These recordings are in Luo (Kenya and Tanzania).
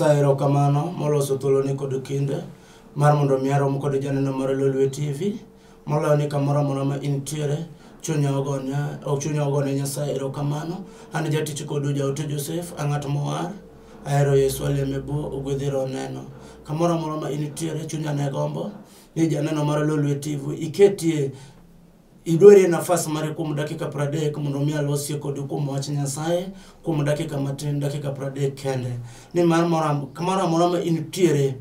Nyasaye erokamano moloso thuoloni kod kinde mar mondo mi arom kod janeno mar Lolwe TV. Moloyo ni kamoro amora ma intiere, chunya ogone, chunya ogone Nyasaye erokamano. An jatich kodu jaote Joseph, ang'at mowar. Ahero Yesu aleme bwo ogwedhi roho neno. Kamoro amora ma intiere, chunya ne gombo ni janeno mar Lolwe TV iketie idwerie nafas mari kuom dakika 30 mondo mi alosie kodi kuom wach Nyasaye kuom dakika matin, dakika 30 kende. Nimar kamoro amora ma intiere,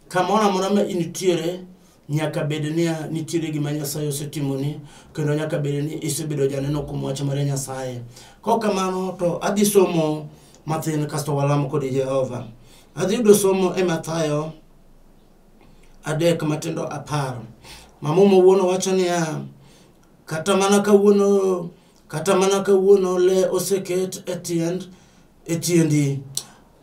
kamoro amora ma intiere, nyaka bed niya nitiere gima Nyasaye osetimoni kendo nyaka bed ni isebedo janeno kuom wach mar Nyasaye. Kok kamano to adhi somo mathin kasto walam kod Jehova. Adhi yudo somo e Mathayo 3:10. Ma Muma owuon wacho niya, kata mana kawuono, kata mana kawuono le oseket e tiend e tiendi.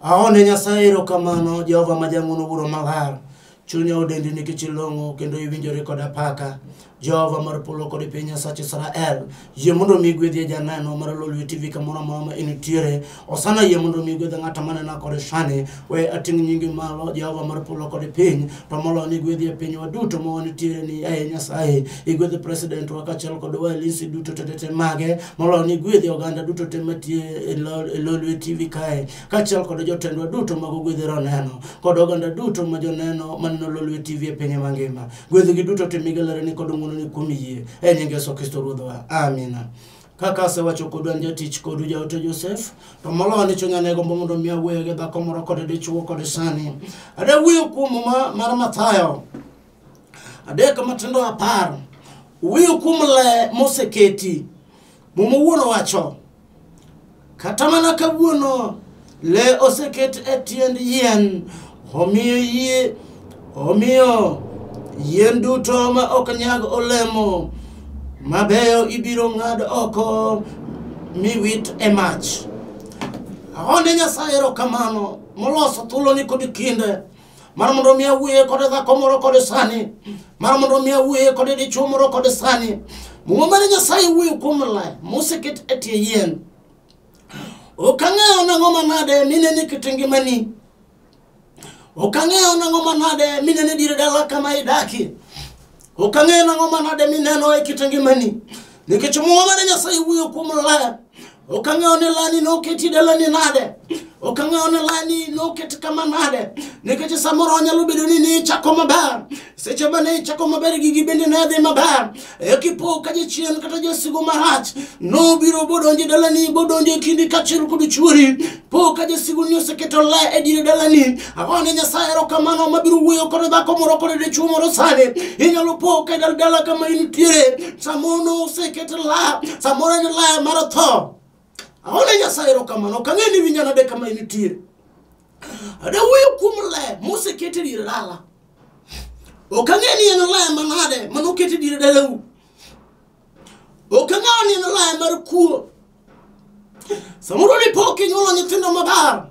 Aone Nyasaye erokamano, Jehova ma jang'wono wuoro maler. Chunya odendi nikech ilong'o kendo iwinjori kod apaka. Jehova mar polo kod piny Nyasach Israel, yie mondo mi gwedhie janeno mar Lolwe TV kamoro amora ma intiere. Osana yie mondo mi gwedh ng'ato manena kod sani. We ating' nyingi malo, Jehova mar polo kod piny, to moloyo ni gwedhie pinywa duto ma wantiere ni aye Nyasaye. Igwedh president wa kaachiel kod walinzi duto te te mage, moloyo ni gwedhie oganda duto te mantie e Lolwe TV kae, kaachiel kod jotendwa duto mag ogwedhi roho neno, kod oganda duto ma joneno maneno Lolwe TV e piny mangima. Gwedhgi duto te migalereni kod ng'wononi kuom yie e nying Yesu Kristo Ruodhwa. Amina. Kaka asewacho kodu an jatich kodu jaote Joseph, to moloyo ni chunya ne gombo mondo mi awuoye gi dhako moro kod dichuo kod sani. Adwa wuoyo kuom Muma mar Mathayo 3:10. Wuoyo kuom le moseketi. Muma owuon owacho, kata mana kawuono le oseket e tiend yien, omiyo yie, omiyo yien duto ma ok nyag olemo mabeyo ibiro ng'ad oko mi wit e mach. Aone Nyasaye erokamano moloso thuoloni kod kinde mar mondo mi awuoye kod dhako moro kod sani, mar mondo mi awuoye kod dichuo moro kod sani. Muma mar Nyasaye wuoyo kuom le moseket e tie yien. Ok ang'eyo nang'o manade minene kit ngimani. Ok ang'eyo nang'o manade minene dier dala kama idakie. Ok ang'eyo nang'o manade mineno e kit ngimani. Nikech Muma mar Nyasaye wuoyo kuom le. Ok ang'eyo ni lani noketi dalani nade. Ok ang'eyo ni lani noket kama nade. Nikech samoro nyalo bedo ni nichako maber. Seche mane ichako maber gigi bende ne dhi maber. E kipo ka jachien kata jasigu marach nobiro bodonjo e dalani, bodonjo e kindi kaachiel kod chuori. Po ka jasigu ni oseketo le e dier dalani. Agone Nyasaye erokamano mabiro wuoyo kod dhako moro kod dichuo moro sani. Inyalo po ka e dal dala kama intiere. Samoro oseket la, samoro en la mar tho. Agone Nyasaye erokamano. Ok ang'e ni iwinja nade kama intiere. Adwa wuoyo kuom le moseket e dier dala. Ok ang'e ni en le manade manoket e dier dalau. Ok ang'eyo ni en le mar kuo. Samoro dipo kinyuolo nyithindo maber.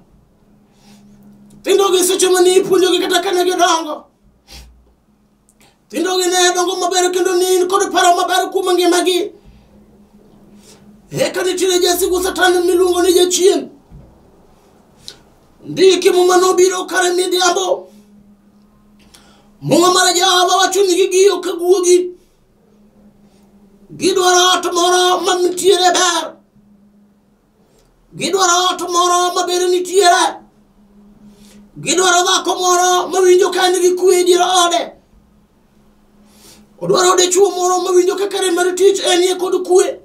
Nyithindogi seche mane ipuonjogi kata kane gidongo. Nyithindogi ne dongo maber kendo ne in kod paro maber kuom ngimagi. Eka nitiere jasigu Satan miluongo ni jachien. Ndiki Muma nobiro kare midhiambo. Muma mar Jehova wacho ni gigiyo ka guogi. Gidwaro ot moro ma nitiere ber. Gidwaro ot moro ma ber nitiere. Gidwaro dhako moro mawinjo ka en gi kwe e dier ode. Odwaro dichuo moro mawinjo ka kare mar tich enie kod kwe.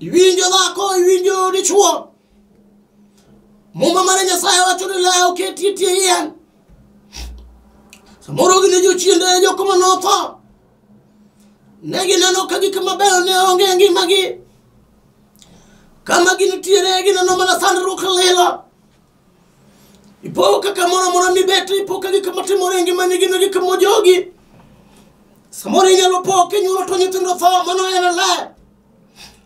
Iwinjo dhako, iwinjo dichuo. Muma mar Nyasaye wacho ni le oketi e tie yien. Samoro gin jochiende jok manotho. Ne gineno ka gik mabeyo ne onge e ngimagi. Kama gintiere gineno mana sandruok lilo. Ipo ka kamoro amora mibet, ipo ka gik matimore e ngimani gin gik mojogi. Samoro inyalo po kinyuolo to nyithindo tho, mano en le.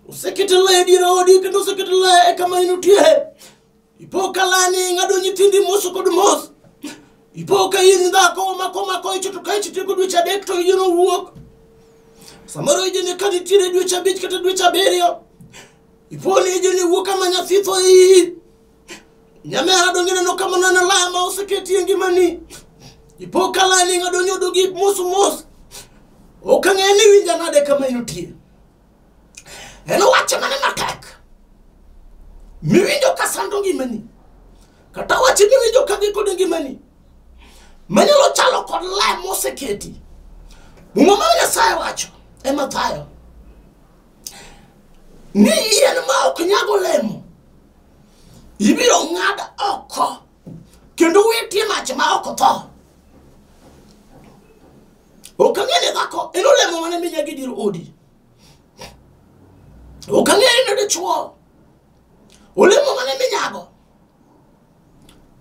Oseket le e dier odi kendo oseket le e kama intie. Ipo ka lani ng'ado nyithindi mos kod mos. Ipo ka in dhako mako mako ich to ka ich tieko dweche 3 to ijeno wuok. Samoro ijeni ka nitiere dweche 5 kata dweche 7. Ipo ni ijeni wuok kama nyathi tho iyi. Nyamera donge neno kama nana lama oseketi e ngimani. Ipo ka lani ng'ado nyodo gi mos mos. Ok ang'e ni winja nade kama intie. En wach mane matek miwinjo ka sando ngimani, kata wach miwinjo ka giko ne ngimani manyalo chalo kod le moseketi. Muma mar Nyasaye wacho e Mathayo ni yien ma ok nyag olemo ibiro ng'ad oko kendo witie mach ma ok tho. Ok ang'e ni dhako en olemo mane minyagi e dier odi. Ok ang'e ni dichuo olemo mane minyago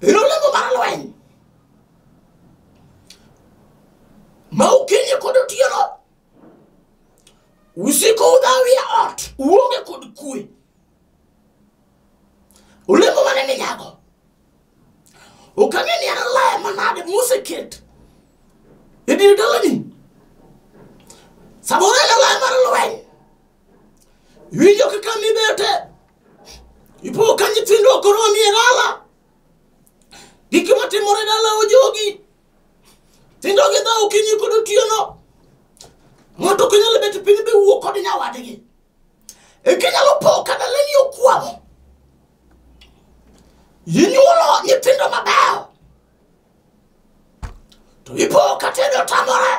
en olemo mar lweny ma okinyi kod otieno usiko udhawi e ot uonge kod kwe. Olemo mane minyago ok ang'e ni en le manade moseket e dier dalani. Samoro en le mar lweny. Iwinjo kaka mibete ipo ka nyithindo ok oromi e dala. Gik matimore e dala ojogi. Tindo gi dhawo okinyi kod otieno. Ng'ato ok nyal bet piny be wuo kod nyawadgi. E kinyalo po ka dalani okwamo. Inyuolo nyithindo mabeyo. To ipo ka tedo tamore.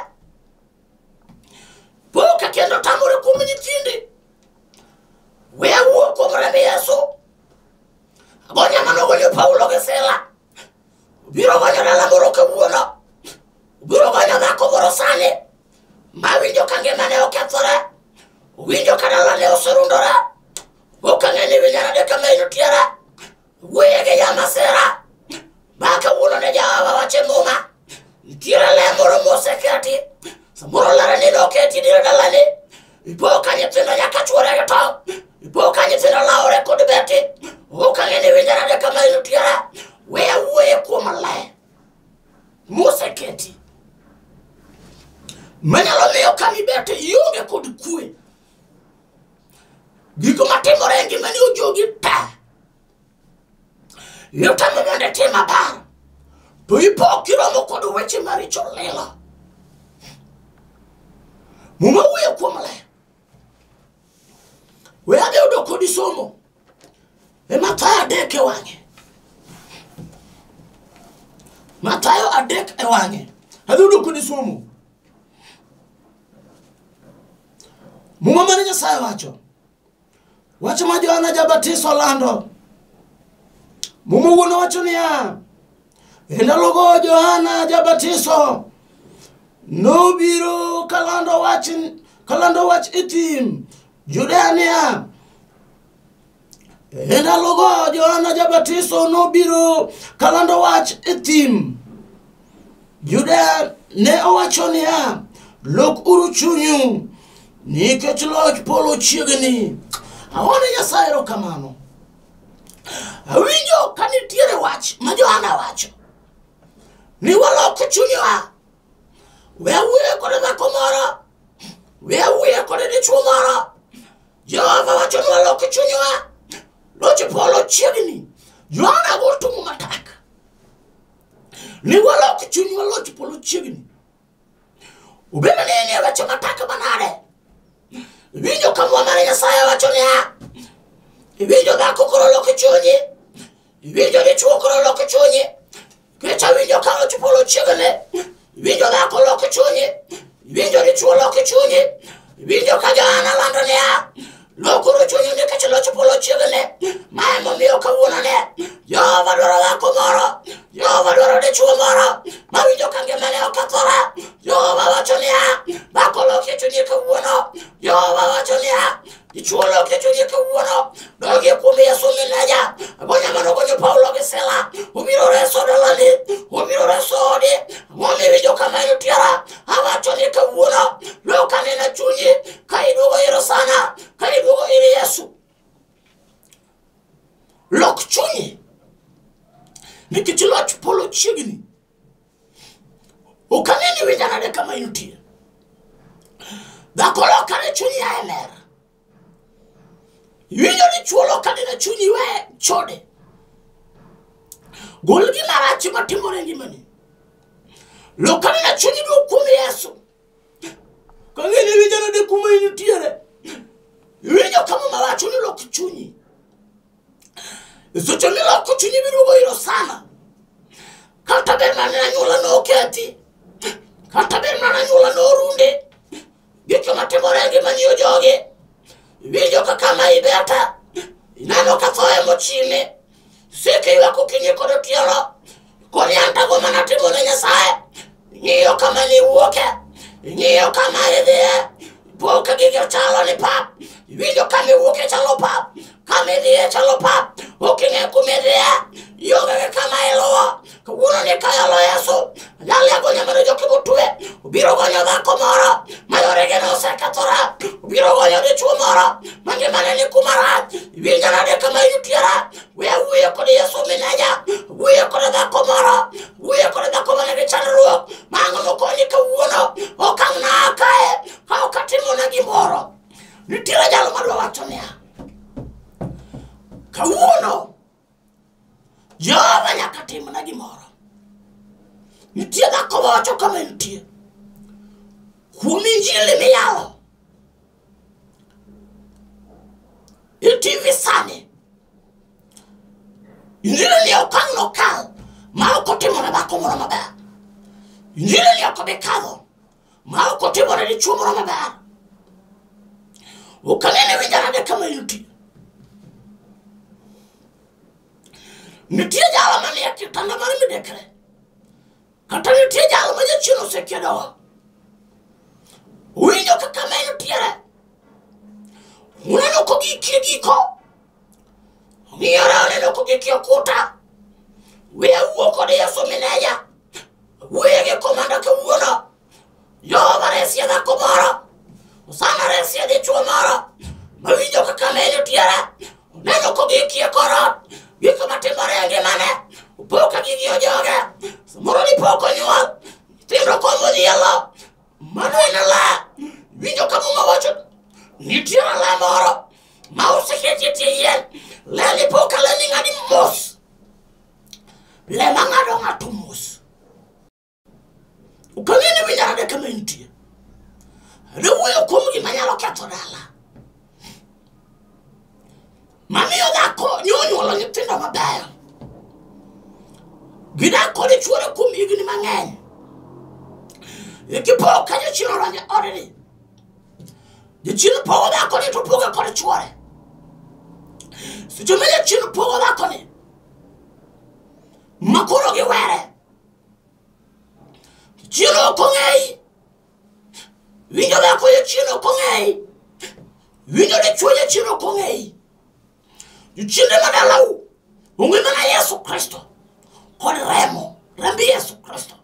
Po ka kendo tamore kuom nyithindi. We awuo kuom remb Yesu. Agonya manogonyo Paulo gi Sila. Obiro gonyo dala moro kawuono. Obiro gonyo dhako moro sani mawinjo ka ngimane okethore. Owinjo ka dalane oserundore. Ok ang'e ni winjo nade kama intiere. Wuoye gi jamasira. Ma kawuono ne Jehova wacho e Muma. Nitiere le moro moseketi. Samoro lere ni noketi dier dalani. Ipo ka nyithindo nyaka chuore gi tong'. Ipo ka nyithindo lawore kod beti. Ok ang'e ni winjo nade kama intiere. We awuoye kuom le moseketi manyalo miyo kamibete ionge kod kwe. Gik matimore e ngimani ojogi te. Itemo mondo itim maber to ipo kiromo kod weche maricho lilo. Muma wuoyo kuom le. We adhi yudo kodi somo e Mathayo 3 e wang'e. Mathayo 3 e wang'e. Adhi yudo kodi somo. Muma mar Nyasaye wacho. Wach ma Johana Jabatiso lando. Muma wuon wacho niya, e ndalogo Johana Jabatiso nobiro kalando wach e thim Judea niya, e ndalogo Johana Jabatiso nobiro kalando wach e thim Judea ne owacho niya, lok uru chunyu nikech loch polo chiegni. Awone Nyasaye erokamano. Awinjo ka nitiere wach ma Johana wacho ni walok chunywa. We awuoyo kod dhako moro, we awuoyo kod dichuo moro. Jehova wacho ni walok chunywa, loch polo chiegni. Johana go tumo matek ni walok chunywa, loch polo chiegni. Obedo ni en e weche matek manade. Iwinjo ka Muma mar Nyasaye wacho niya, iwinjo dhako koro lok chunyi, iwinjo dichuo koro lok chunyi. Nikech awinjo ka loch polo chiegni. Iwinjo dhako lok chunyi, iwinjo dichuo lok chunyi. Iwinjo ka Johana lando niya, lokuru chunyu nikech loch polo chiegni. Ma emomiyo kawuono ne Jehova dwaro dhako moro, Jehova dwaro dichuo moro mawinjo ka ngimane okethore. Jehova wacho niya, dhako lok chunyi kawuono. Jehova wacho niya, dichuo lok chunyi kawuono. Dogi kuom Yesu mineja. Agonya manogonyo Paulo gi Sila. Obiro reso dalani, obiro reso odi. Ang'o miwinjo kama intiere? Awacho ni kawuono lok anena chunyi ka iduogo ir Hosana, ka iduogo ir Yesu. Lok chunyi nikech loch polo chiegni. Ok ang'e ni winjo nade kama intie. Dhako lok ane chunyi ae ler. Iwinjo ni chuo lok ane chunyi we chode. Gol gima rach matimore e ngimani. Lok anena chunyi duog kuom Yesu. Kang'e ni iwinjo nade kuma intiere. Iwinjo ka Muma wacho ni lok chunyi. Seche miloko chunyi miduogo ir Hosana. Kata ber mana ni anyuola noketi. Kata ber mana anyuola norunde. Gik matimore e ngimani ojogi. Iwinjo kaka ma ibeta. Ineno ka tho emochimi. Sike ywak okinyi kod otieno. Koni an tago mana timo ne Nyasaye. Ing'iyo kama niwuoke. Ing'iyo kama idhiye. Ipo ka gigi chalo ni pap. Iwinjo kama iwuoke chalo pap. Kama idhiye chalo pap. Ok ing'e kuma idhiye. Ionge gi kama iluwo. Kawuono ni kayalo Yesu. Anyalo gonyo mana jokimotwe. Obiro gonyo dhako moro ma yorege nosekethore. Obiro gonyo dichuo moro ma ngimane ni kuma rach. Iwinjo nade kama intiere? We awuoyo kod Yesu mineja. Wuoyo kod dhako moro. Wuoyo kod dhako manigi chandruok. Ma ang'o mokonyi kawuono? Okang' na kae ka ok atimona gimoro. Nitiere jalo madwa wacho niya, kawuono Jehova nyaka timna gimoro. Nitie dhako mawacho kama entie. Kuom injili miyalo e TV sani, injili ni okang' nokal ma ok otimo ne dhako moro maber. Injili ni ok obi kadho ma ok otimo ne dichuo moro maber. Ok ang'e ni winjo nade kama intie. Nitie jalo manie kitanda mar midekre. Kata nitie jalo ma jachien osekiedogo. Winjo kaka ma entiere. Uneno kogikie giko. Ong'iyore oneno kogikie okuta. We awuo kod Yesu mineja. Wuoyo gi komanda kawuono. Jehova resie dhako moro. Osana resie dichuo moro. Mawinjo kaka ma entiere. Oneno kogikie korot. Gik matimore e ngimane. Opo ka gigi ojoge. Samoro ni pok onyuol. Nyithindo komo dhielo. Mano en le. Winjo ka Muma wacho nitiere le moro ma oseketi e tie yien. Le ni po ka le ni ng'adi mos. Le ma ng'ado ng'ato mos. Ok ang'e ni winjo nade kama entie. Adwa wuoyo kuom gima nyalo ketho dala. Mamiyo dhako nyonyuolo nyithindo mabeyo. Gidak kod chuore kuom higni mang'eny. Ikipo ka jachien odonjo e odni. Jachien pogo dhako ni to poge kod chuore. Seche ma jachien pogo dhako ni, ma koro giwere. Jachien ok ong'eyi. Winjo dhako jachien ok ong'eyi. Winjo dichuo jachien ok ong'eyi. Jochiende ma dalau ong'e mana Yesu Kristo kod remo, remb Yesu Kristo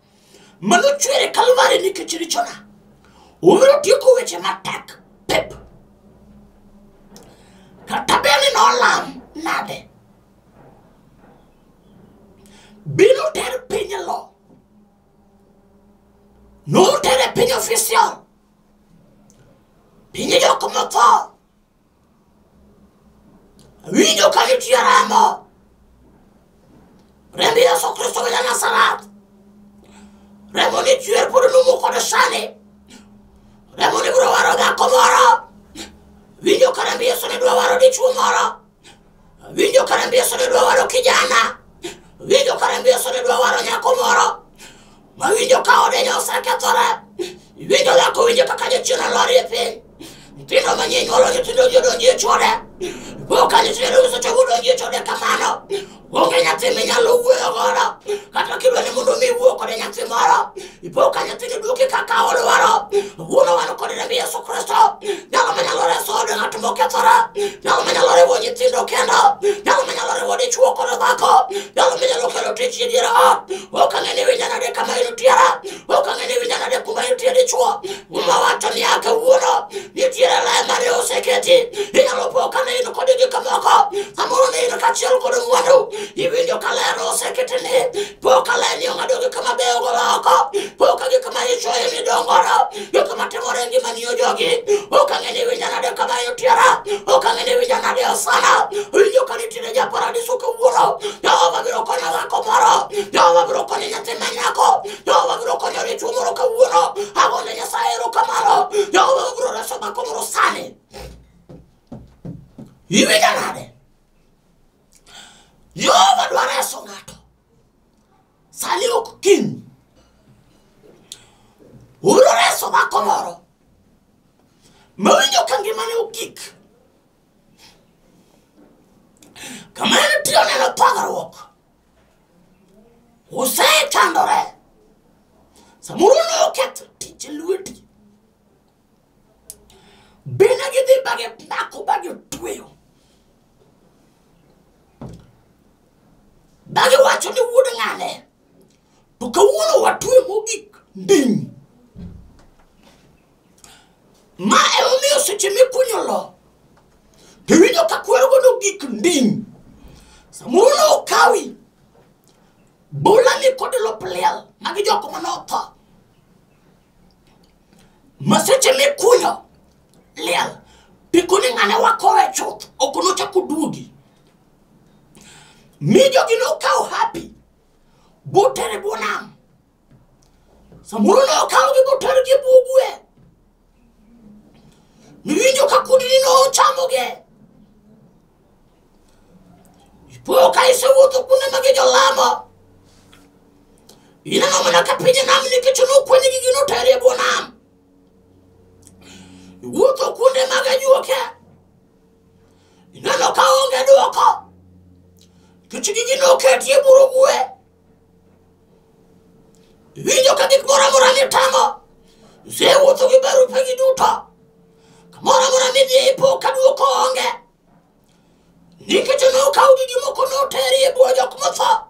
manochwer e Kalvari nikech richona. Obiro tieko weche matek pep. Kata bed ni nolam nade, biro ter piny lo. Noter e piny official. Piny jok motho. Winjo ka nitie remo. Remb Yesu Kristo ma ja-Nazareth. Remo ni chwer pod numu kod sani. Remo ni biro waro dhako moro. Winjo ka remb Yesu ne dwa waro dichuo moro. Winjo ka remb Yesu ne dwa waro kijana. Winjo ka remb Yesu ne dwa waro nyako moro. Ma winjo ka ode ne osekethore. Winjo dhako winjo kaka jachien olor e piny. Nyithindo manyien nyuolo nyithindo ji odonjo e chode. Ka nyithindo osechopo donjo e chode kamano. Onge nyathi minyalo wuoyo godo. Kata kidwa ni mondo mi iwuo kode nyathi moro. Ipo ka nyathini duoki kaka odwaro. Wuono wan kod remb Yesu Kristo. Nyalo manyalo reso od ng'at mokethore. Nyalo manyalo riwo nyithindo kendo. Nyalo manyalo riwo dichuo kod dhako. Nyalo manyalo kelo tich e dier ot. Ok ang'e ni winjo nade kama intiere. Ok ang'e ni winjo nade kuma intie dichuo. Muma wacho niya kawuono nitiere le mane oseketi. Inyalo po ka ne in kod gik moko. Samoro ne in kaachiel kod mwandu. Iwinjo ka ler oseketi ni. Po ka ler ni ong'ado gik mabeyo golo oko. Po ka gik maricho emidongoro. Gik matimore e ngimani ojogi. Ok ang'e ni winjo nade kama intiere. Ok ang'e ni winjo nade Hosana. Winjo ka nitiere ja paradiso kawuono. Jehova biro konyo dhako moro. Jehova biro konyo nyathi ma nyako. Jehova biro konyo dichuo moro kawuono. Agone Nyasaye erokamano. Jehova biro reso dhako moro sani. Iwinjo nade? Jehova dwa reso ng'ato. Sani ok kiny. Obiro reso dhako moro mawinjo ka ngimane ogik. Kama entie oneno thagruok. Osechandore. Samoro noketho tich e lweti. Bende gidhi ba gimako ba gitweyo. Ba giwacho ni wuod ng'ane. To kawuono watwe mogik nding'. Ma emomiyo seche mikunyo lo, to iwinjo ka kwero godo gik nding'. Samoro nokawi, bolani kod lop liel, magi jok manotho. Ma seche mikunyo liel, tikoni ng'ane wakowe chuth, ok nochak oduogi. Mi jogi nokawo Happy, botere bwo nam. Samoro nokawogi botergi e bwo gwe. Miwinjo ka kudni nochamogi. Ipo ka isewuotho kuonde ma gijolamo. Ineno mana ka piny nam nikech nokweny gigi noteri e bwo nam. Iwuotho kuonde mag ajuoke. Ineno ka onge duoko. Nikech gigi noketi e bur ogwe. Iwinjo ka gik moro amora nitamo. Isewuotho gi barupegi duto. Kamoro amora midhiye ipo ka duoko onge. Nikech nokaw gigi moko noteri e bwo jok motho.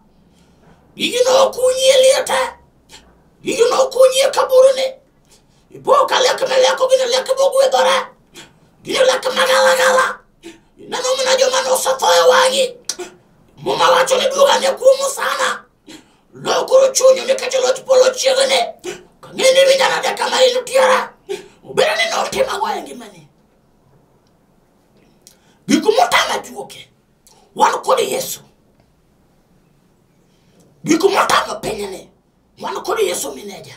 Gigi nokunyi e liete. Gigi nokunyi e kaburni. Ipo ka lek mileko gin lek mogwedhore. Gin lek magalagala. Ineno mana joma nosetho e wang'i. Muma wacho ni duoga ne kuomu sana. Lokuru chunyu nikech loch polo chiegni. Kang'e ni iwinjo nade kama intiere. Obedo ni notimo ang'o e ngimani. Gik motamo ajuoke. Wan kod Yesu. Gik motamo pinyni. Wan kod Yesu mineja.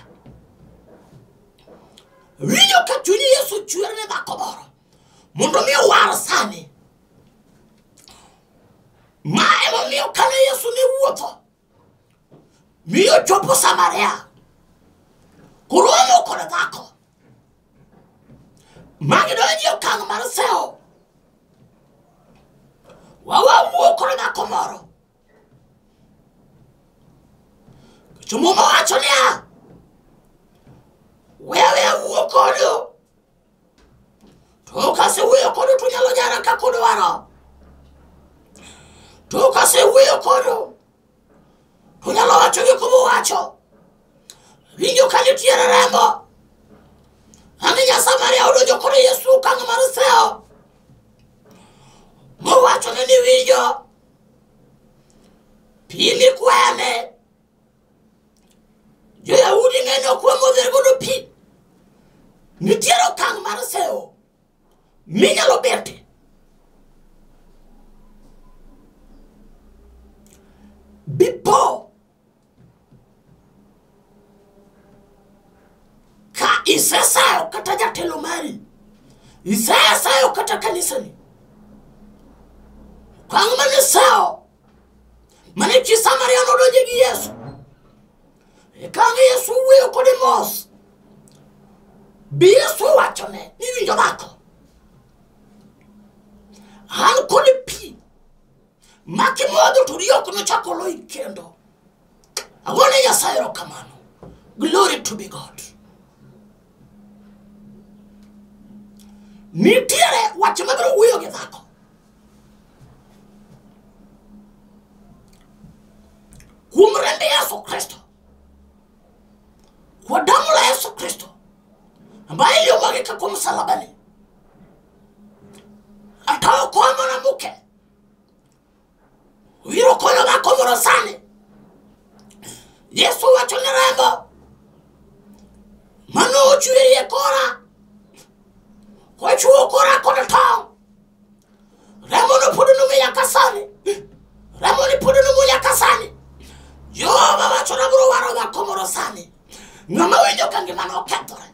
Winjo ka chuny Yesu chwer ne dhako moro. Mondo mi owar sani. Ma emomiyo kane Yesu ne wuotho, mi ochopo Samaria, koromo kod dhako. Magi donjo e okang' mar sewo. Wawa wuo kod dhako moro. Nikech Muma wacho niya, we aweya wuo kodu. To kasewuoyo kodu to unyalo jara kaka udwaro. To kasewuoyo kodu to unyalo wacho gik muwacho. Winjo ka nitiere remo. Ang'e nya Samaria odonjo kod Yesu okang' mar sewo. Mowachone ni winjo, pi mikwayane. Jo-Yahudi ng'e ni ok wamodhre godo pi. Nitiere okang' mar sewo minyalo bete. Bipo ka isesayo kata jatelo mari, isesayo kata kanisani. Okang' mane sewo mane chi Samaria nodonje gi Yesu. E kang' Yesu wuoyo kode mos. Bi Yesu wachone ni winjo dhako. An kod pi ma kimodho to riyo ok nochak oloyi kendo. Agone Nyasaye erokamano. Glory to be God. Nitiere wach mabiro wuoyo gi dhako. Kuom remb Yesu Kristo. Kwa damu la Yesu Kristo ambaye iliyomwagika kwa msalabani, ataokoa mwanamke. Wiro konyo dhako moro sani. Yesu wacho ni rembo mano ochwerie kora, kochwo kora kod tong'. Remo no pod nume nyaka sani. Remo ni pod numu nyaka sani. Jehova dhako moro sani. Ng'ama winjo ka ngimane okethore.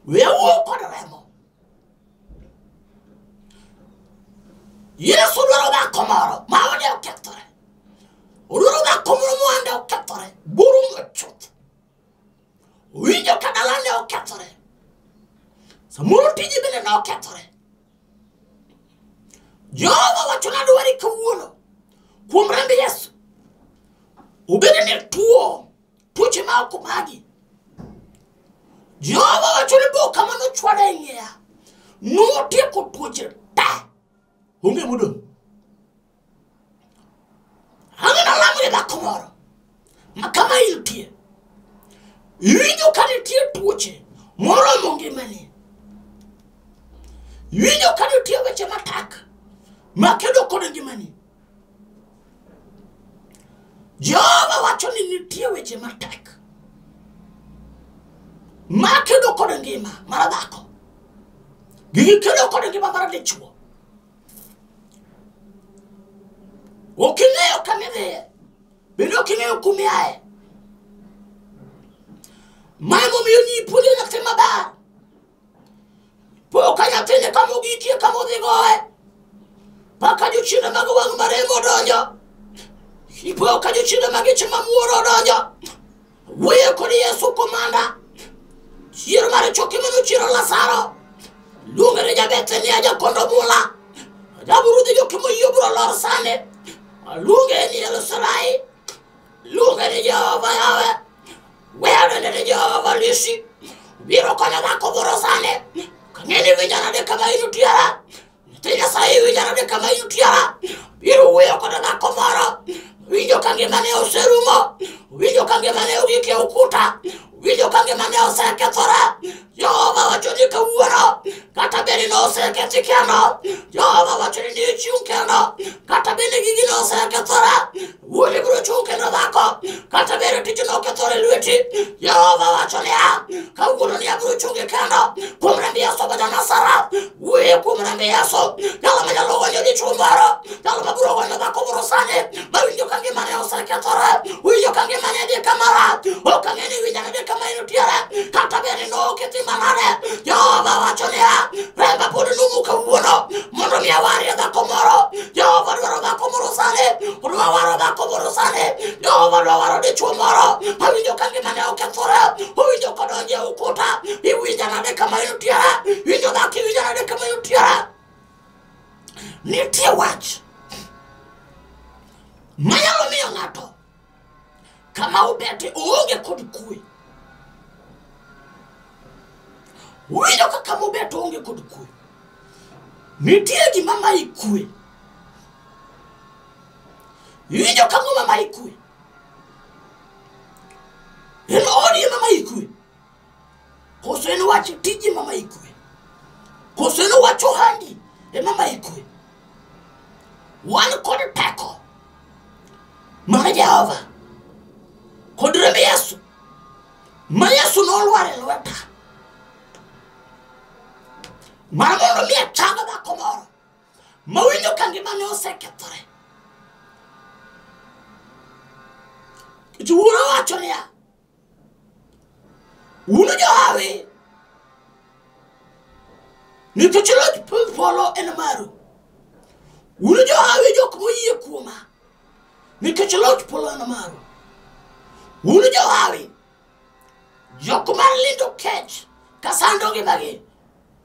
We awuo kod remo. Yesu dwaro dhako moro ma ode okethore. Odwaro dhako moro moande okethore. Borumo chuth. Winjo ka dalane okethore. Samoro tije bende ne okethore. Jehova wacho ni adwari kawuono kuom remb Yesu. Obed ni tuo, tuoche ma ok magi. Jehova wacho ni boka manochwada e ng'eya notieko tuoche te. Onge modong'. Ang'e nalamo ne dhako moro ma kama intie. Iwinjo ka nitie tuoche moromo ngimani. Iwinjo ka nitie weche matek makedo kod ngimani. Jehova wacho ni nitie weche matek makedo kod ngima mar dhako. Gigi kedo kod ngima mar dichuo. Ok ing'eyo kama idhiye, bende ok ing'eyo kuma iaye. Ma emomiyo ji puonjo nyathi maber. Po ka nyathini kama ogikie kama odhi goye. Paka jochiende mag wang' maremo odonjo. Ipo ka jochiende mag ich mamuoro odonjo. Wuoyo kod Yesu komanda. Chier mar choke manochiero Lazaro. Luonge ni ja-Bethania jakondo mula. Jaburudhi jokimoyie biro lor sani. Luonge ni El Shaddai. Luonge ni Jehova Yahweh. Weyo nende ni Jehova Nisi. Biro konyo dhako moro sani. Kang'e ni winjo nade kama intiere. Nyathi Nyasaye winjo nade kama intiere. Biro wuoyo kod dhako moro. Winjo ka ngimane oserumo. Winjo ka ngimane ogik e ukuta. Winjo ka ngimane osekethore. Jehova wacho ni kawuono kata bed ni nosekethi kendo. Jehova wacho ni nichung' kendo. Kata bed ni gigi nosekethore. Wuoni biro chung' kendo dhako. Kata bed ni tich nokethore lweti. Jehova wacho niya, kawuono ni abiro chungi kendo. Kuom remb Yesu ma ja-Nazareth. Wuoyo kuom remb Yesu. Jalo manyalo gonyo dichuo moro. Jalo mabiro gonyo dhako moro sani. Mawinjo ka ngimane osekethore. Winjo ka ngimane dhi kama rach. Ok ang'e ni winjo nade kama intiere. Kata bed ni nokethi manade. Jehova wacho niya, remba pod numu kawuono mondo mi awarie dhako moro. Jehova dwaro dhako moro sani. Odwa waro dhako moro sani. Jehova dwa waro dichuo moro. Awinjo ka ngimane okethore. Owinjo kodonjo e ukuta. Iwinjo nade kama intiere. Winjo dhako iwinjo nade kama intiere. Nitie wach manyalo miyo ng'ato kama obete oonge kod kwe. Winjo ka kama obete oonge kod kwe. Nitie gima mayi kwe. Iwinjo ka ng'oma mayi kwe. En odi ema mayi kwe. Koso en wach tiji ema mayi kwe. Koso en wach ohandi ema mayi kwe. Wan kod teko mar Jehova kod remb Yesu ma Yesu nolwar e lweta mar mondo mi achang dhako moro mawinjo ka ngimane osekethore. Nikech wuora wacho niya, un johawi nikech loch polo en maru. Un johawi jok moyie kuoma nikech loch polo en maru. Un johawi jok mar lindo kech kasando ngimagi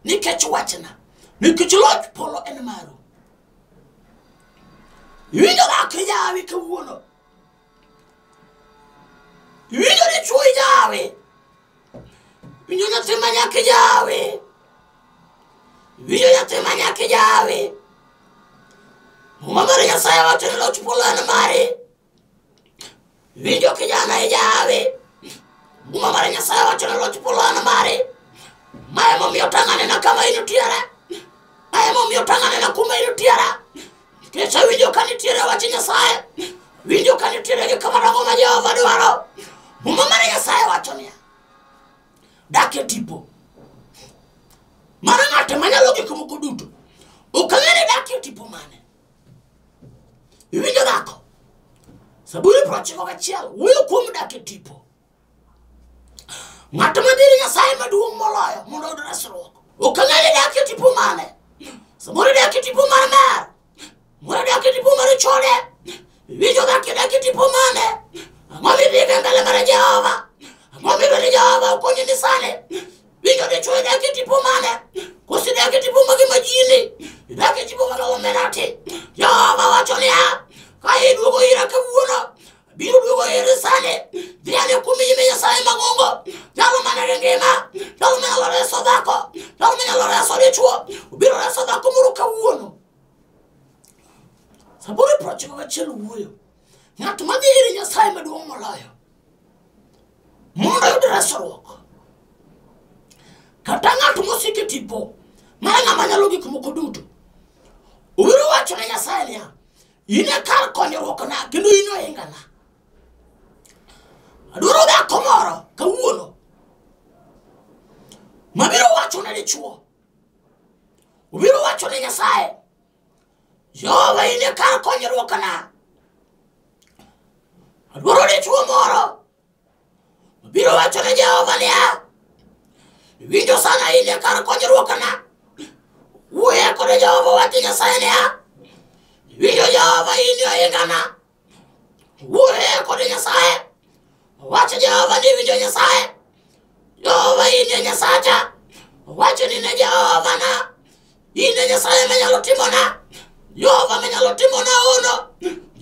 nikech wachna nikech loch polo en maru. Iwinjo dhako ijahawi kawuono. Iwinjo dichuo ijahawi. Iwinjo nyathi ma nyako ijahawi. Iwinjo nyathi ma nyako ijahawi. Muma mar Nyasaye wacho ni loch polo en mari. Iwinjo kijana ijahawi. Muma mar Nyasaye wacho ni loch polo en mari. Ma emomiyo tang'anena kama intiere. Ma emomiyo tang'anena kuma intiere. Nikech awinjo ka nitiere wach Nyasaye. Winjo ka nitiere gik madongo ma Jehova dwaro. Muma mar Nyasaye wacho niya, dak e tipo mar ng'at manyalo gik moko duto. Ok ang'e ni dak e tipo mane. Iwinjo dhako? Zaburi 91 wuoyo kuom dak e tipo. Ng'at madhi ir Nyasaye maduong' moloyo mondo oyud resruok. Ok ang'e ni idak e tipo mane. Samoro idak e tipo mar mer. Moro idak e tipo mar chode. Iwinjo dak idak e tipo mane. Ang'o midhigo e mbele mar Jehova? Ang'o midwaro ni Jehova okonyi ni sani? Winjo dichwo idak e tipo mane? Koso idak e tipo mage majini? Idak e tipo mag Illuminati? Jehova wacho niya, ka iduogo ira kawuono, biro duogo iri sani. Dhi ane kuom nyime Nyasaye mang'ongo. Jalo manigi ngima, jalo manyalo reso dhako, jalo manyalo reso dichwo, obiro reso dhako moro kawuono. Zaburi 91 wuoyo. Ng'at madhi ir Nyasaye maduong' moloyo mondo oyud resruok. Kata ng'at mosiko e tipo mar ng'ama nyalo gik moko duto. Obiro wacho ne Nyasaye niya, in e kar konyruokna kendo in ohingana. Adwaro dhako moro kawuono mabiro wacho ne dichwo. Obiro wacho ne Nyasaye, Jehova in e kar konyruokna. Adwaro dichwo moro mabiro wacho ne Jehova niya, iwinjo sana in e kar konyruokna. Wuoye kod Jehova wach Nyasaye niya, iwinjo Jehova in e ohingana. Wuoye kod Nyasaye. Wach Jehova ni iwinjo Nyasaye. Jehova in e Nyasacha. Wacho ni ne Jehova na. In e Nyasaye manyalo timona. Jehova manyalo timona hono.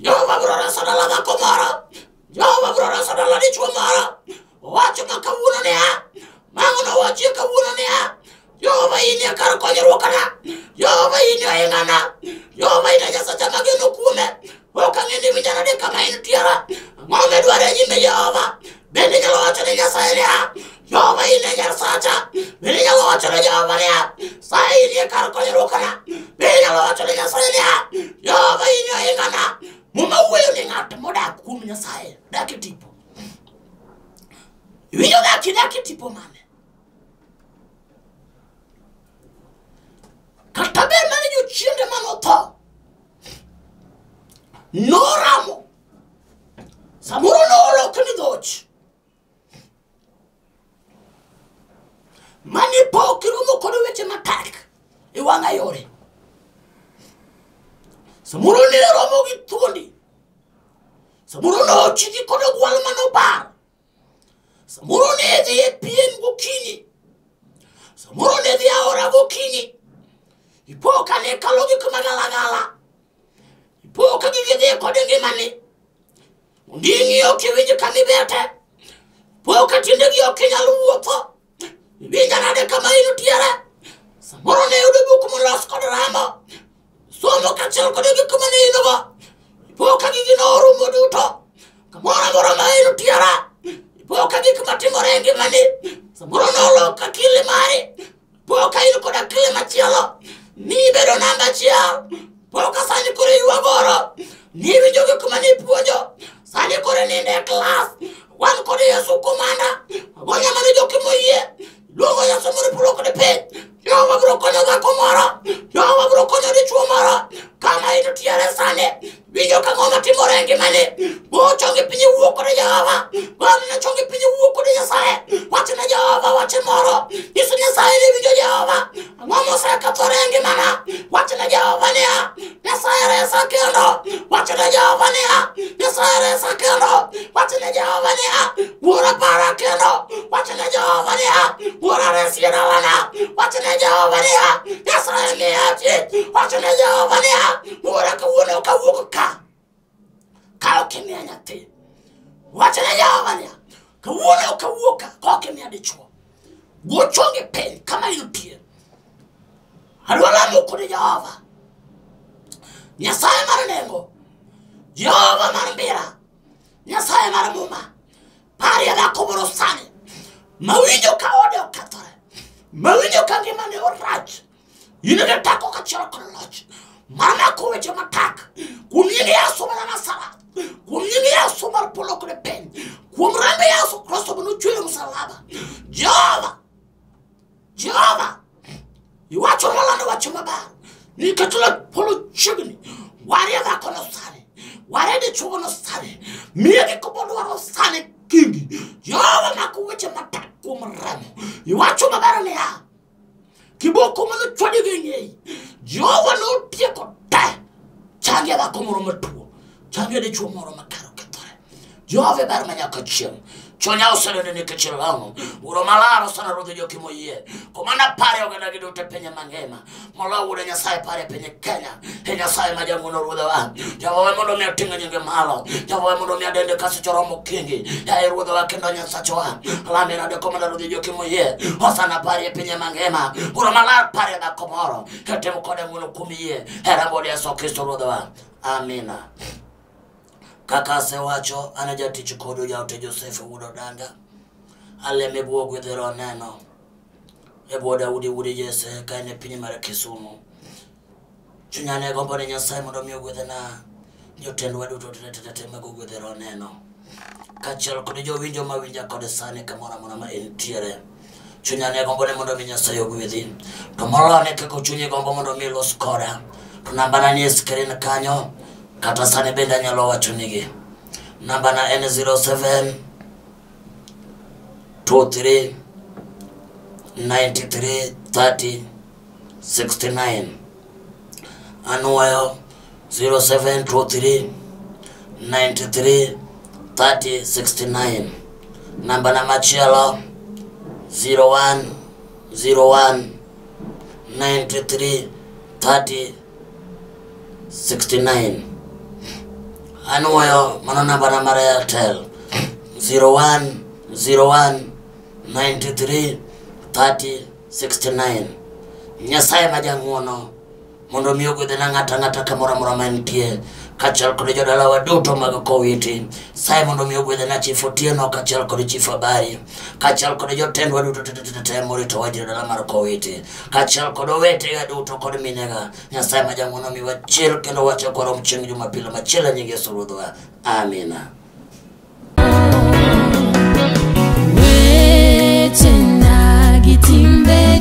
Jehova biro reso dala dhako moro. Jehova biro reso dala dichwo moro. Wacho ma kawuono niya, mang'o nowachie kawuono niya, Jehova in e kar konyruokna. Jehova in e ohingana. Jehova in e Nyasacha mageno kuome. Ok ang'e ni winjo nade kama intiere. Ang'o midwaro e nyime Jehova? Bende inyalo wacho ne Nyasaye niya, Jehova in e Nyasacha. Bende inyalo wacho ne Jehova niya, sa in e kar konyruokna. Bende inyalo wacho ne Nyasaye niya, Jehova in e ohingana. Muma wuoyo ni ng'at modak kuom Nyasaye dak e tipo. Iwinjo dak idak e tipo mane? Kata bed mana jochiende manotho noramo, samoro nolokni dhoch mane pok iromo kod weche matek e wang'a yore. Samoro ne romo gi thuondi, samoro nochiki kod ogwal manobar, samoro ne dhi e pien gokinyi, samoro ne dhi aora gokinyi, ipo ka ne kalo gik magalagala, ipo ka gigi dhi kod ngimani. Onding'i ok iwinj kamibete, ipo ka tiendegi ok inyal wuotho, iwinjo nade kama intiere. Samoro ne yudo buk molos kod ramo, somo kaachiel kod gik mane in go, ipo ka gigi norumo duto. Kamoro amora ma intiere, ipo ka gik matimore e ngimani, samoro nolok akili mari, ipo ka in kod akili machielo, nibedo namba achiel, ipo ka sani koro iywagoro, niwinjo gik mane ipuonjo, sani koro inindo e klas, wan kod Yesu komanda, agonya mana jokimoyie, luongo Yesu mondo polo kod piny. Jehova biro konyo dhako moro, Jehova biro konyo dichwo moro, kama intiere sani, winjo ka ang'o matimore e ngimani, go chongi piny iwuo kod Jehova, gone chongi piny iwuo kod Nyasaye, wach ne Jehova wach moro, nyiso Nyasaye ni iwinjo Jehova, ang'o mosekethore e ngimana, wach ne Jehova niya, Nyasaye resa kendo, wach ne Jehova niya, Nyasaye resa kendo, wach ne Jehova niya, Wuora para kendo, wach ne Jehova niya, Wuora resi e dalana, wach ne Jehova niya, Nyasaye miya tich, wach ne Jehova niya, Wuora kawuono ok awuog ka, ka ok imiya nyathi, wach ne Jehova niya, kawuono ok awuog ka, ka ok imiya dichwo. Go chongi piny kama intie. Adwa lamo kod Jehova. Nyasaye mar nengo, Jehova mar mbira, Nyasaye mar muma, parie dhako moro sani mawinjo ka ode okethore, mawinjo ka ngimane orach, in gi teko kaachiel kod loch mar mako weche matek kuom nying Yesu mar Nazareth, kuom nying Yesu mar polo kod piny, kuom remb Yesu Kristo manochwer e msalaba. Jehova, Jehova, iwacho nolando wach maber nikech loch polo chiegni. Warie dhakono sani, warie dichwono sani, miye gik modwaro sani kingi. Jehova mako weche matek kuom kuom remo. Iwacho maber niya, kiboko mane chwadi gi ng'eyi, Jehova notieko te. Changie dhako moro matuo, changie dichuo moro makare okethore. Jehova ber ma nyaka chieng'. Chunya oseneno nikech ilong'o. Uro malar osana ruodh joki moyie. Kumana pare oganda gi duto e piny mangima. Moloyo wuod Nyasaye pare e piny Kenya. E Nyasaye ma jang'wono ruodhowa. Jehova mondo mi oting' nyinge malo. Jehova mondo mi adende ka seche oromo okinyi. Yaye ruodhowa kendo Nyasachwa. Lami nade komanda ruodh joki moyie. Osana pare e piny mangima. Uro malar pare dhako moro. Ketim kode ng'wono kuom yie. Hera mod Yesu Kristo ruodhowa. Amina. Kaka asewacho, an e jatich kodu jaote Joseph wuod Odanga. Alemo e bwo gwedhero neno. E bwo Daudi wuod Jesse ka en e piny mar Kisumu. Chunya ne gombo ni Nyasaye mondo mi ogwedhna jotendwa duto te te te mag ogwedhero neno. Kaachiel kod jowinjo mawinja kod sani kamoro amora ma entiere. Chunya ne gombo ni mondo mi Nyasaye ogwedhi. To moloyo ne kaka chunyi gombo mondo mi ilos koda. To nambana ni e screen kanyo. Kata sani bende anyalo wacho nigi. Nambana en 07 23 93 30 69. Anuoyo 07 23 93 30 69. Nambana machielo 01 01 93 30 69. Anuoyo mano nambana mar Airtel 01 01 93 30 69. Nyasaye ma jang'uono mondo mi ogwedhna ng'ato ang'ata kamoro amora ma entie kaachiel kod jodalawa duto mag Kowiti. Saye mondo mi ogwedhna Chief Otieno kaachiel kod Chief Abari kaachiel kod jotendwa duto te te te te moritowa e dala mar Kowiti kaachiel kod owetega duto kod minega. Nyasaye ma jang'uono miwa chir kendo wachak warom chieng' Jumapil machielo e nying Yesu Ruodhwa. Amina. Wechena gi timbe